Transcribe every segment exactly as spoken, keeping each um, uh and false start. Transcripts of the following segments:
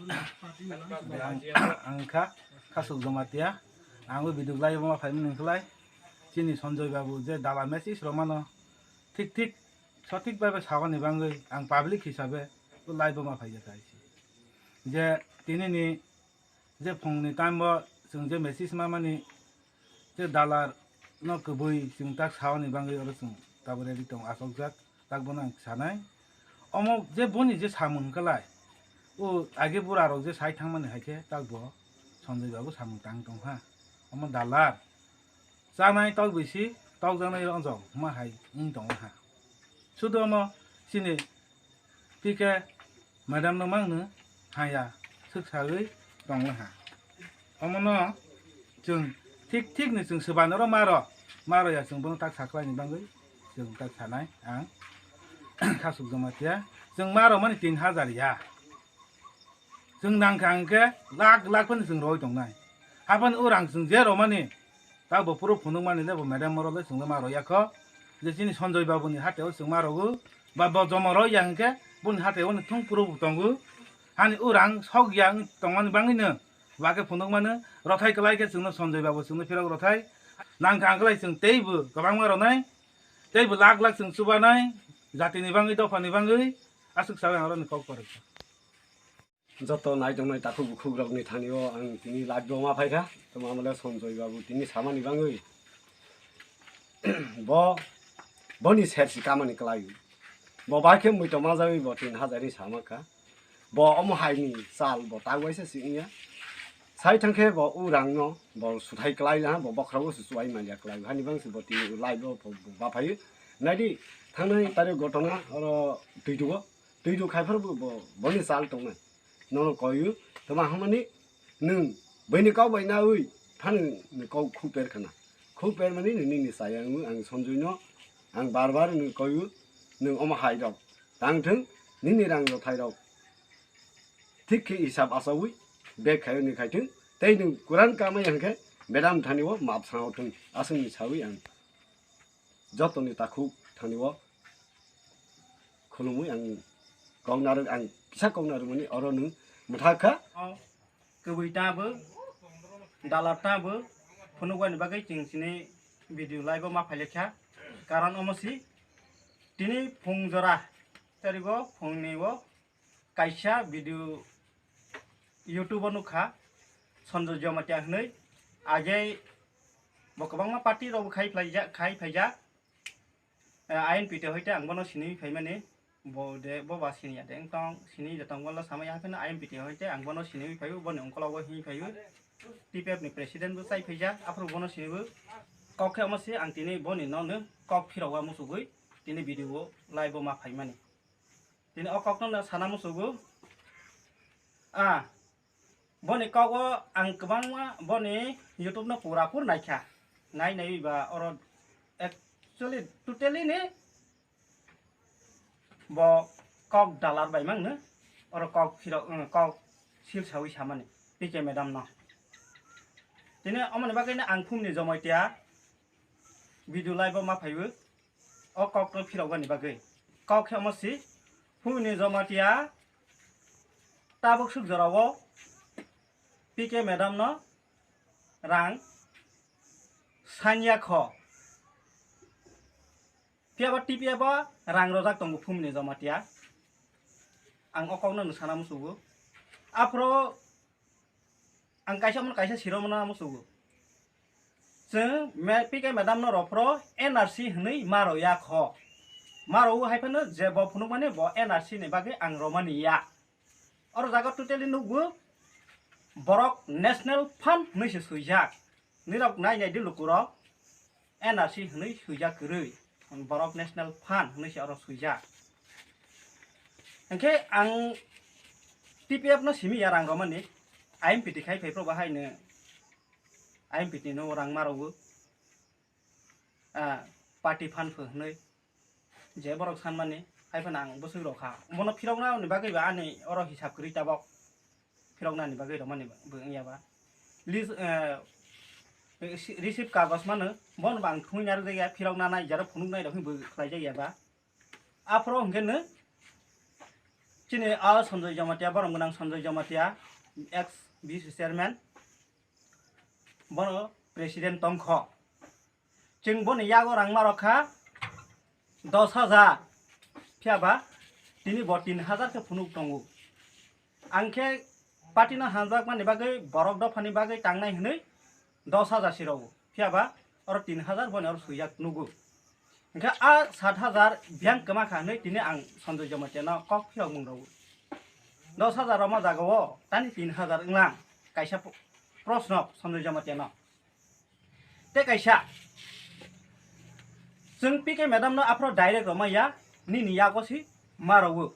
Ang, ang kha, Khasuk Jamatia. Ang bo video live ma phaimani wngkhlai. Chini Sanjoy Babu je dala message rok mano. Thik thik, sothik bai bai sabani bangwi ang public hisabe bo live ma phaijak hai. Je tini ni je phungni time bo chwng je message ma mani je dalar no kwbwi chwng tak saoni bangwi oro chwng tabuk ready tong achokjak, tak bono ang sanai. Omo je boni je samung kalai, o age bura rok je sai thangmani hai khe tak bo Sanjoy Babu samung tang tong ha. Omo dalar chanai tok bisi, tokjaknai rok jok ma hai wng tong ha. Sudo omo chini P K madam no mangno haya swk sagwi tong laha. Omono chwng thik thik ni chwng swbano ro maro, maro ya chwng bono tak saklai ni bangwi chwng tak sanai ang Khasuk Jamatia. Chwng maro mani tin hajar ya. Chwng nangkha hwnkhe lakh lakh phano chwng roi tongnai. Haphano o rang chwng je romani, tak bo phuru phunukmani le bo madam moro le chwng le ma roya kho. Je chini Sanjoy Babu ni hateo chwng ma rogo, ba bo jomo roya hwnkhe boni hateo ni thung phuru bo tongo. Hani o rang sok ya wng tongmani bangwino ba khe phunukmano rothai kwlai khe chwngno Sanjoy Babu chwngno phirok rothai. Nangkha hwnkhe lai chwng teibo kwbangma ronai, teibo lakh lakh chwng chubanai, jatini bangwi dophani bangwi aswk sawi ang oroni kok kwrwkha. Joto naitongnai takhuk bukhukrokni thani-o ang tini live-o ma phaikha. Tamo amole Sanjoy Babu tini samani bangwi bo, boni sersi kamani kwlai. Bo bai khe muitom majagwi bo tin hajar ni sama kha. Bo omo haini chal bo tak waisa si wngya. Sai thangkhe bo u rangno bo suthai kwlai laha, bo bokhorogo se chuai manya kwlai. Hani bangsi bo tini live-o bo, bo ba phaio. Naidi thangnai tarik gotona oro twidugo. Twidu khai phar bo, bo, boni chal tongnai. Nono koyu, tama hamani nwng bini kok bai nawi phano ni kok khuper khana. Khuper mani nini ni saya wngwi ang Sanjoy no ang bar bar nwng koyu, nwng omo hai rok tang thung, nini rang rok thai rok thik khe hisab asawi bag khayo ni khai thung, tei nwng kuran kamai hwnkhe madam thani o map sao thung aswk ni sawi ang. Jotoni takhuk thani o khulumui ang kok narwk, ang kisa kok narwkmani oro nwng mwthak kha. O kwbwi ta bo, dalar ta bo, phunukbani bagwi chwng chini video live-o ma phailekha. Karon omo si, tini phung jora tarigo phungni o kaisa video YouTube-o nukha, Sanjoy Jamatia hwnwi. Age bo kwbangma party rokbo khai phlaijak, khai phaijak. Eh, I N P T hoite ang bono sinwi phaimani, bo de, bo ba siniya de wng tong, sinwi de tong, bono samaya hapheno I N P T hoite ang bono sinwi phaio, boni ungkologo himwi phaio. T P F ni president bo chai phaijak, aphuru bono sinwi bo kok khe omo se ang tini boni nono kok phirokwa muchugwi tini video o live-o ma phaimani. Tini o kokno no sana musugo. Ah, boni kogo ang kwbangma boni YouTube no pura pur naikha. Nai nai ba oro actually totally ni bo kok dalar bai mangno. Oro kok phiro, um, kok sil sawi samani P K madam no. Tini omoni bagwi no ang phumni Jamatia video live o ma phaiwi. O kokno phirokbani bagwi. Kok khe omo si, phumni Jamatia tabuk suk jorao P K madam no rang sanya kho. Phiya ba T P F o rang rojak tongo phumni Jamatia. Ang o kokno nwng sana musugo. Aphro ang kaisa omono kaisa siromano amo sugo. Chwng me-, P K madam no rophro N R C hwnwi maro ya kho. Maro o hai phano je bo phunukmani bo N R C ni bagwi ang romani ya. Oro jaga totally nukgo borok National Fund hwnwi se swijak. Nirok nai nai di lukurok. N R C hwnwi swijak kwrwi, borok National Fund hwnwi se oro swijak. Hinkhe ang T P F no simi ya rang romani, I M P T khai phai phro bahai no I M P T no rang ma rogo, ah, party fund pho hwnwi je borok sanmani, hai phano ang bwswk rok kha. Bono phirokna ni bagwi ba ani oro hisab kwrwi tabok. Phiroknani bagwi romani bo wngya ba. Lis-, eh, resi-, receipt kagos mano, bono bo ang thumwi narwk jakya, phirokna nai jaro phunuknai rok hinwi bo khlai jakya ba. Aphro hwnkhe no Chini a Sanjoy Jamatia, borom gwnang Sanjoy Jamatia, ex B C chairman, bono president tongkho. Chwng boni yago rang ma rokha dos hajar, phiya ba tini bo tin hajar khe phunuk tongo. Ang khe party no hamjakmani bagwi, borok dophani bagwi tangnai hwnwi dos hajar si rogo, phiya ba oro tin hajar boni oro swijak nugo. Hwnkhe a sat hajar biyang kwma kha hwnwi tini ang Sanjoy Jamatia no kok phiyok mung rogo. Dos hajar rwma jagao tani tin hajar wnglang, kaisa p-, proshno Sanjoy Jamatia no. Tei kaisa, chwng P K madam no aphro direct rwma ya, nini yago si ma rwo.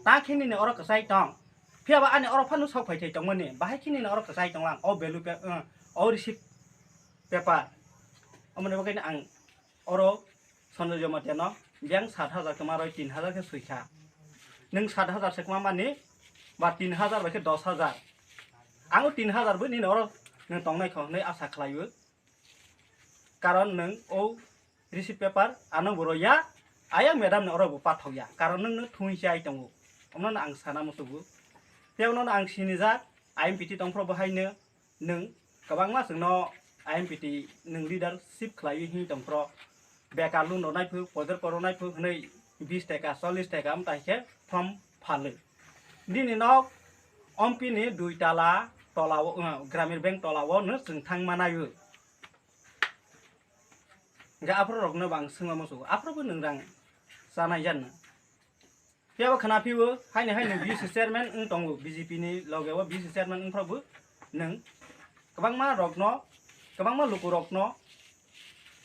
Ta khe nini oro kwchai tong. Phiya ba ani oro phano sok phai thai tongmani, bahai khe nini oro kwchai tonglang, o value pa-, uh, o receipt paper. Omoni bagwi ang oro Sanjoy Jamatia no biyang sat hajar kwma roi tin hajar khe swi kha. Nwng sat hajar se kwma mani ba tin hajar bai khe dos hajar. Ang o tin hajar bo nini oro nwng tongnai kho hwnwi asa khlai o. Karon nwng o receipt paper ano bo rw ya, ayang madam no oro bo pathok ya, karon nwng no thung se ai tongo, omno no ang sana musugo. Tei ono no ang sinijak, I M P T tongphro bo haino nwng kwbangma chwngno I M P T nwng leadership khlaiwi hini tongphro, bekar loan rwnai phw, poder por rwnai phw hwnwi bis taka, chollis taka amtai khe form phalwi. Nini nok Ompi ni dui tala tola o, uh, Gramin Bank tola o no chwng thang manai o. Hingke aphuru rok no bo ang swngma musugo, aphuru bo nwng rang chanai jan na. Phiya bo khna phio, haini hai nwng B C chairman wng tongo, B J P ni loge o B C chairman wng phuru bo nwng kwbangma rok no, kwbangma luku rok no,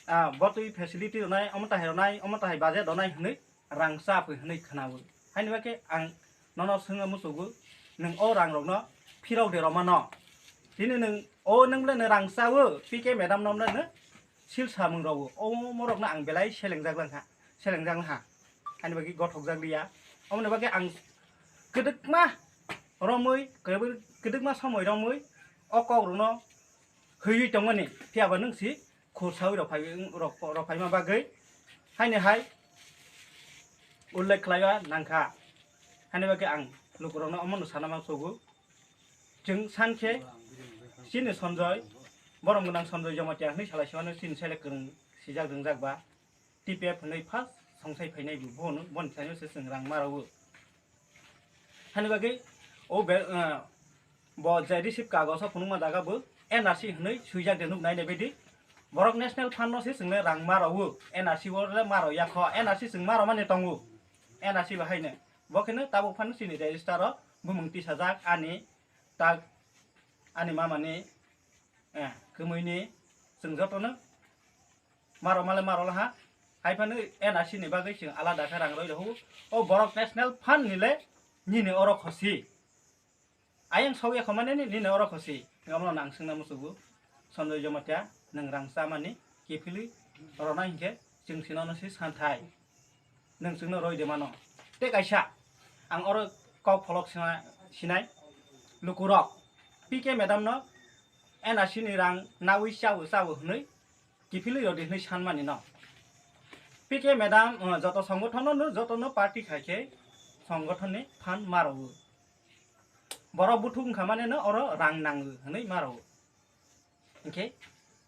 ah, botwi facility rwnai, omo tahai rwnai, omo tahai budget rwnai hwnwi rang cha phoi hwnwi khna o. Haini bagwi ang nono swngma musugo, nwng o rang rok no phirok de rw mano. Tini nwng o nwng le nwng rang cha o, P K madam no le nwng sil samung rw o. O morok no ang belai selengjak lang ha, selengjak ha. Haini bagwi gothok jak liya. Omoni bagwi ang kwdwkma romwi, kwdwkma somoi romwi o kok rok no hwiwi tongmani, phiya ba nwng si khursaui rok phai, rok, rok phaima bagwi haini hai ullekh khlaiya nangkha. Haini bagwi ang lukurokno omono sana mangsugo. Chwng sankhe chini Sanjoy, borom gwnang Sanjoy Jamatia hwnwi salai simano chini selek kwrwng sijak ringjak ba. T P F hwnwi first songsai phainai bo, bono, boni thani se chwng rang ma rwo. Hani bagwi o be, eh, bo je receipt kagoso phunukma jaga bo N R C hwnwi swijak de nuk nai nai baidi. Borok National Fund no se chwng le rang ma rwo, N R C o le ma rw ya kho, N R C chwng ma rw mani tongo, N R C bahai no. Bo kheno tabuk phano chini register o bumung tisajak ani tak ani mamani, eh, kwmwini chwng jotono maro male maro laha. Hai phano N R C ni bagwi chwng alada khe rang roi rw o. O borok National Fund ni le nini oro khosi. Ayang sokya kho mane ni, nini oro khosi. Omono ang swngna musugo. Sanjoy Jamatia, nwng rang chamani kiphilwi rwna hinkhe chwng sino no si santhai. Nwng chwngno roi de mano. Tei kaisa, ang oro kok pholok sina-, sinai. Lukurok, P K madam no N R C ni rang nawi chawo chawo hwnwi kiphilwi rodi hwnwi sanmani no. P K madam, uh, joto songgothon no, joto no party khai khe songgothon ni fund ma rwo. Borok buthuk wngkha mane no oro rang nango hwnwi ma rwo. Hinkhe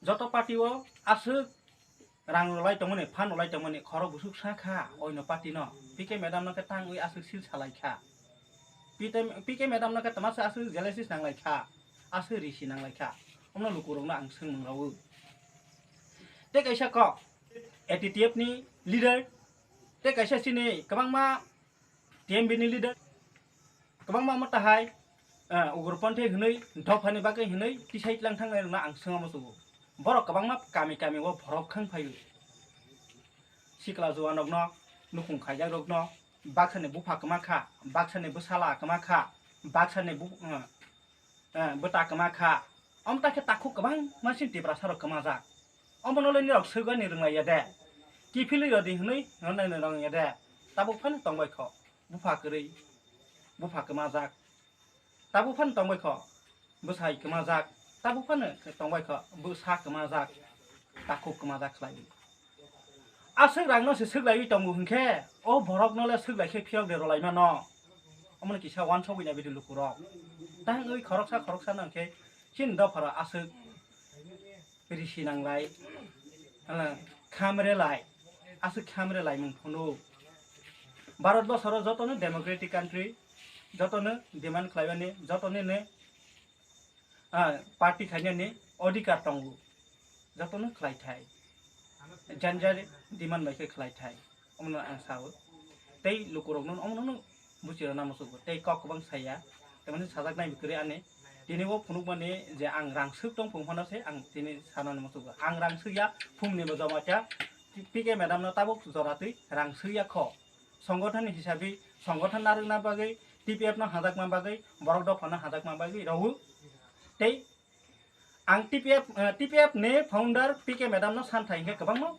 joto party o aswk rang rwlai tongmani, phan rwlai tongmani khorok bwswk sa kha oino party no. P K madam no khe tangwi aswk sil salai kha. P K, P K madam no khe twmasa aswk jealousy nanglai kha, aswk risi nanglai kha. Omno lukurokno ang swngmung rwo. Tei kaisa kok, A T T F ni leader, tei kaisa chini kwbangma T M B ni leader, kwbangma omo tahai, ah, ugroponthi hwnwi, dophani bagwi hwnwi tisai tlang thangnai rokno ang swngma musugo. Borok kwbangma kami kami o borok khang phaio. Sikla juan rokno, nukhung khaijak rokno, baksani bupha kwma kha, baksani bwsala kwma kha, baksani bu-, ah, eh, bwta kwma kha. Omo ta khe takhuk kwbangma chini Tiprasa rok kwmajak. Omono le nirok swigani rwnglaiya de. Kiphilwi rodi hwnwi rwngnai rwngya de. Tabuk phano tongbai kho. Bupha kwrwi. Bupha kwmajak. Tabuk phano tongbai kho. Bwsai kwmajak. Tabuk phano tongbai kho. Bwsa kwmajak. Takhuk kwmajak khlaiwi. Aswk rangno se swklaiwi tongo hwnkhe, o borokno le swklai khe phiyok de rwlai mano. Omo kisa wansogwi na bidi lukurok. Tangwi khoroksa khoroksa nang khe chini dopharo aswk risi nanglai, ah, khamre lai, aswk khamre lai mung phunu. Bharat bosoro jotono democratic country, jotono demand khlaimani, jotono ne, ah, party khainani odhikar tongo, jotono khlai thai, janjari demand bai khe khlai thai. Omono ang sao. Tei lukurokno omono buchi rwna muchungo. Tei kok kwbang saya. Tamani sajak nai kwrwi ani. Tini o phunukmani je ang rang swk tong phung phano se ang tini sanani muchungo. Ang rang swk ya phungni bo joma cha P K madam no tabuk jora twi rang swk ya kho. Songothon hisabi songothon narwkna bagwi T P F no hajakma bagwi borok dophano hajakma bagwi rw. Tei ang T P F, eh, T P F ni founder P K madam no san thai hwnkhe kwbangma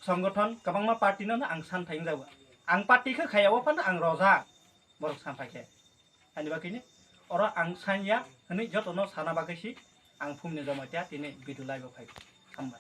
songothon, kwbangma party no ang san thai wngjago. Ang party khe khaya o phano ang rojak borok san phai khe. Ani bagwi ni oro ang sanya hwnwi jotono sana bagwi si ang phumni joma tia tini video live o phai. Hambai.